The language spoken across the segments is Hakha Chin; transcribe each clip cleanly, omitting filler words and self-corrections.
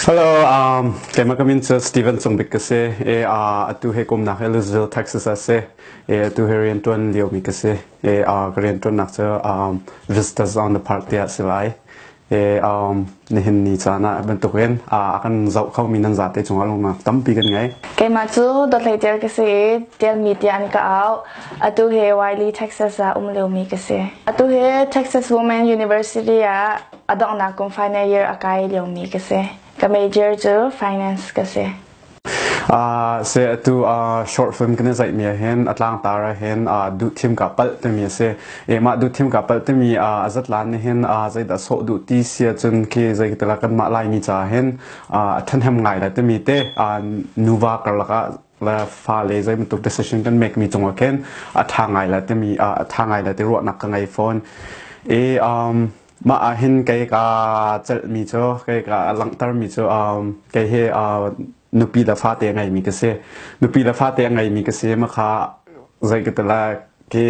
Hello, keimah ka min cu Steven Cung Bik ka si. E, atu he kumnak he Louisville, Texas ah si. E, atu he rianṭuan liomi ka si. E, ka rianṭuannak cu Visitors on the Park tiah si lai. E, nihin ni caan ah bantukin a kan zoh khomi nan zate cungah lungnak tampi kan ngei. Keimah cu Dawthlei Tial ka si i Tialmi tiah an ka auh. Atu hi Wiley, Texas ah um liomi ka si. Atu hi Texas Women University ah a donghnak kum final year a kai liomi ka si. Ka major cu finance ka si. Se atu short film kan i zaihmi ah hin a tlangtar ah hin duhthim ka palh timi a si. E mah duhthim ka palh timi a zatlan nih hin zeidah sawh duh ti si ahcun khi zeitala kanmah Laimi caah hin a ṭhahnem ngai lai timi te nuva karlak ah le fale zei bantuk decision kan make mi cungah khin a ṭha ngai lai timi a ṭha ngai lai ti ruahnak ka ngei fawn. E mah ah hin kei ka celhmi cu kei ka langhtermi cu kei hi nupi le fate a ngeimi ka si. Nupi le fate a ngeimi ka si ma kha zei ka ti lai ke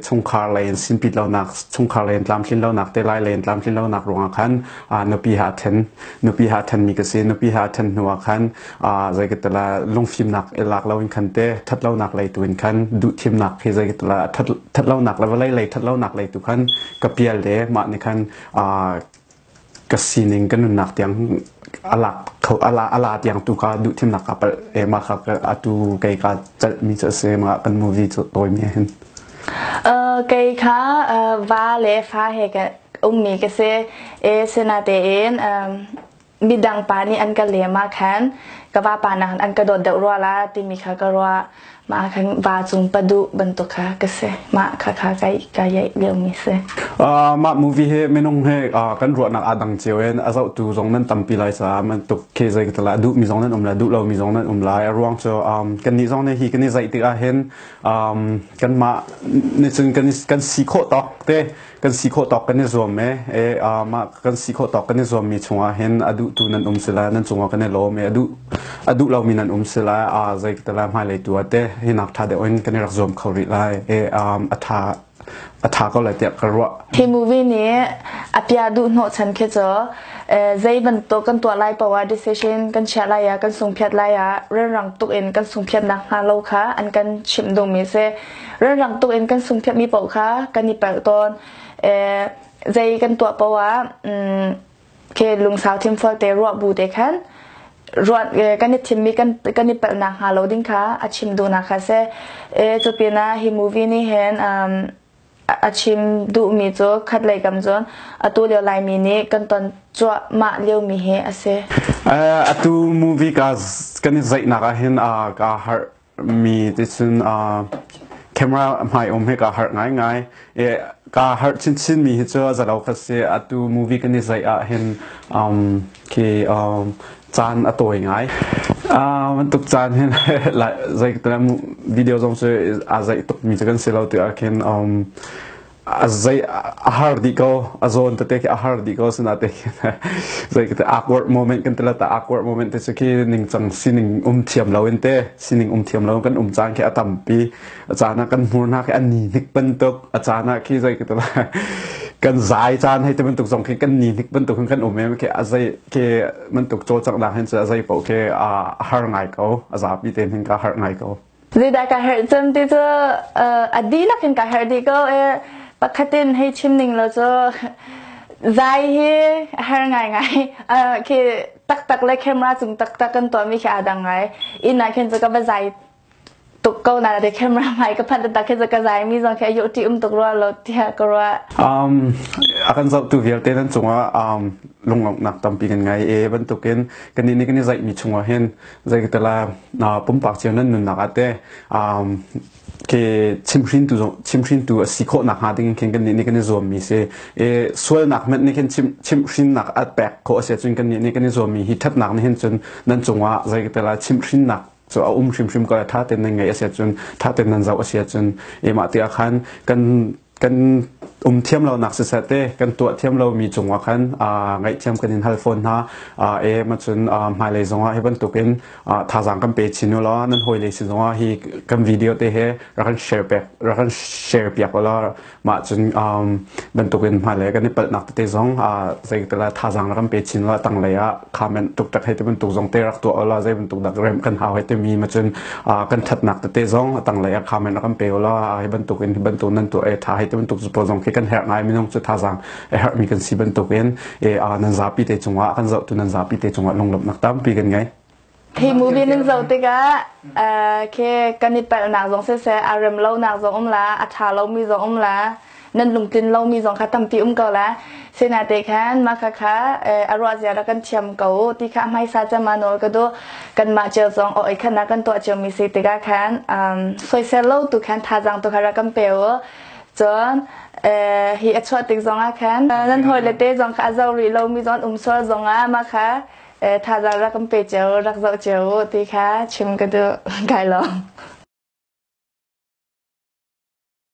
chungkhar lei in sinpit lonak chungkhar lei in tlamtlin lonak te lai lei in tlamtlin lonak ruangah khan nupi ha then nupi ha thenmi ka si. Nupi ha then hnu ah khan zei ka ti lai lungfimnak i lak lo in khan te that lonak lei tu in khan duhthimnak khi zei ka ti lai that lonak le vawlei lei that lonak lei tu khan ka pial le mah nih khan ka sining ka nunnak tiang a lak kho ala ala tiang tu kha duh thimnak ka palh e mah kha atu kei ka celh mi cu a si mah kan movie cu tawi mi hin. Kei kha va le fa he ka ummi ka si e sinatein midang pa nih an ka lem ah khan ka vapa nak an ka dawt deuh rua la timi kha ka ruah. Mah khan va cung pa duh bantuk kha ka si. Mah kha kha kai ka yaih liomi si. Mah movie hi minung he kan ruahnak aa dang cio in a zohtu zong nan tampi lai caah bantuk khi zei ka la duh mi zong nan um lai duh lo mi zong nan um lai. A ruang cu kan nih zong nih hi kan i zaih tikah hin kanmah nih cun kan si khawh tawk te kan si khawh tawk kan i zuam e. E mah kan si khawh tawk kan i zuam mi chungah hin a duhtu nan um sila nan cungah kan i lawm e. A duh lomi nan um sila a zei ka la hmailei tu ah te hinak ṭha deuh in kan i rak zuam kho rih lai e. A ṭha ko lai tiah ka ruah. Hi movie nih a pia duh hnawhchan khi cu zei bantuk kan tuah lai poah decision kan chiah lai ah kan sungphiat lai ah rianrang tuk in kan sungphiat nak hnga lo kha an kan chimh duhmi si. Rianrang tuk in kan sungphiatmi paoh kha kan i palh tawn. Zei kan tuah paoh ah khi lungsau thimfual te ruah bu te khan ruat kan i thimmi kan kan i palhnak hnga lo ding kha a chim duhnak kha si. Cu pinah hi movie nih hin a chim duhmi cu khat lei kam cun atu lio Laimi nih kan ton cuahmah liomi hi a si. Atu movie ka kan i zaihnak ah hin kaa harh mi ti cun camera hmai um hi kaa harh ngaingai. Kaa harh chinchin mi hi cu a zalo kha si. Atu movie kan i zaih ah hin khi caan a tawi ngai. Bantuk caan hin zei video zong cu aa zaih tuk mi cu kan si lo tiah khin a zei a har dih ko a zawn tete khi a har dih ko sinate khin zei ka awkward moment kan tila ta awkward moment te cu khi ningcang sining um thiam lo in te sining um thiam lo kan um caan khi a tampi. A caan ah kan hmur hna khi an ni hnik bantuk a caan ah khi zei ka tila kan zai caan hei ti bantuk zong khi kan ni hnik bantuk hin kan um em khi a zei khi bantuk cawlcanghnak hin cu a zei paoh khi a har ngai ko a zapi te hin ka har ngai ko. Zeidah ka herh cem ti cu a dihlak in ka herh dih ko i pakhat in hei chim ning law cu zai hi a har ngaingai. Khi taktak le camera cung taktak kan tuahmi khi aa dang ngai. Inn ah khin cu ka va zai tuk ko na te camera hmai ka phanh taktak khi cu ka zai mi zong khi a yu ṭih um tuk rua lo tiah ka ruah. A kan zohtu vialte nan cungah lunglawmhnak tampi kan ngei e bantukin kan nih nih kan i zaihmi chungah hin zeikatala pumpak cio nan nunnak ah te ke chimhrintu chimhrintu a si khawh nakhnga ding khin kan nih nih kan i zuammi si e sualnak hmanh nih khin chim chimhrinnak a pek khawh a si ahcun kan nih nih kan i zuammi hi thatnak nih hin cun nan cungah zeikatala chimhrinnak cu a um hrimhrim ko tha ten nan ngeih a si ahcun tha ten nan zoh a si ahcun e mah ti ah khan kan kan. Um thiam lonak siseh te kan tuah thiam lomi cungah khan ngaihthiam kan in hal fawn hna. E ma cun hmailei zongah hi bantukin thazaang kan pe chin u law nan hawile sin zongah hi kan video te he rak kan share pek rak kan share piak u law mah cun bantukin hmailei kan i palhnak tete zong zeitala thazaang rak kan pe chin la tanglei ah comment tuktak hei ti bantuk zong te rak tuah u law zei bantuk dak rem kan hau hei timi ma cun kan thatnak tete zong tanglei ah comment rak kan pe u law hi bantukin hi bantuk nan tuah e tha hei ti bantuk pawl zong khi kan herh ngai minung cu thazaang a herhmi kan si bantukin e nan zapi te cungah kan zohtu nan zapi te cungah lunglawmhnak tampi kan ngei. Hi movie nan zoh tikah khi kan i palhnak zong siseh a rem lonak zong um la a ṭha lomi zong um la nan lungtlin lomi zong kha tampi um ko la sinate khan mah kha kha a ruah zia rak kan thiam ko ti kha hmaisa cem ah nawl ka duh kanmah cio zong oi khan ah kan tuah ciomi si tikah khan soisel lo tu khan thazaang tu kha rak kan pe u. Cun hi a chuah tik zongah khan nan hawile te zong kha a zoh rih lomi zong um sual zongah mah kha thazaang rak kan pe cio rak zoh cio u ti kha chim ka duh. Kai lawm.